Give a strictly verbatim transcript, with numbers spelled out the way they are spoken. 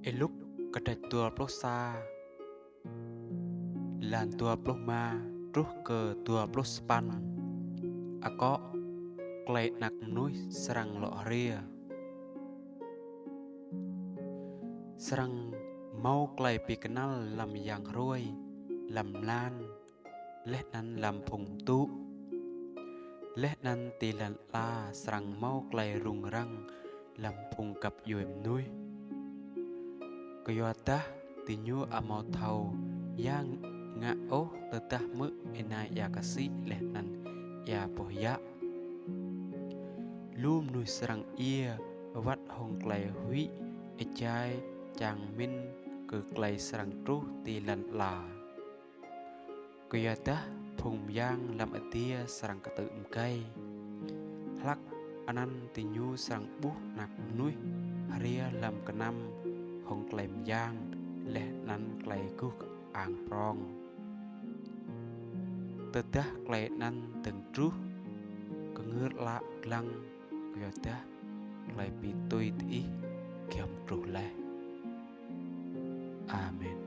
Y-Luk kdrêč dua pluh sa, êlan dua pluh êma truh kơ dua pluh sa păn. Akŏ: Klei Anak Mnuih srăng lŏ hriê. Srăng mâo klei bi knăl hlăm yang hruê, hlăm mlan, leh anăn hlăm phung mtŭ. Leh anăn ti lăn ala srăng mâo klei rŭng răng hlăm phung găp djuê mnuih. Kyuadah diñu amâo thâo ya ngă ôh tơdah hmư̆ ênai êa ksĭ leh anăn êa boh yă. Lu mnuih srăng djiê wăt hŏng klei huĭ êjai čiăng mĭn kơ klei srăng truh ti lăn ala. Kyuadah phung myang hlăm adiê srăng ktư̆ mgei. Hlăk anăn diñu srăng ƀuh Anak Mnuih hriê hlăm knăm hŏng klei myang leh anăn klei guh kơang prŏng. Tơdah klei anăn dơ̆ng truh, kngưr ală dlăng, kyuadah klei bi tui diih giăm truh leh. Amen.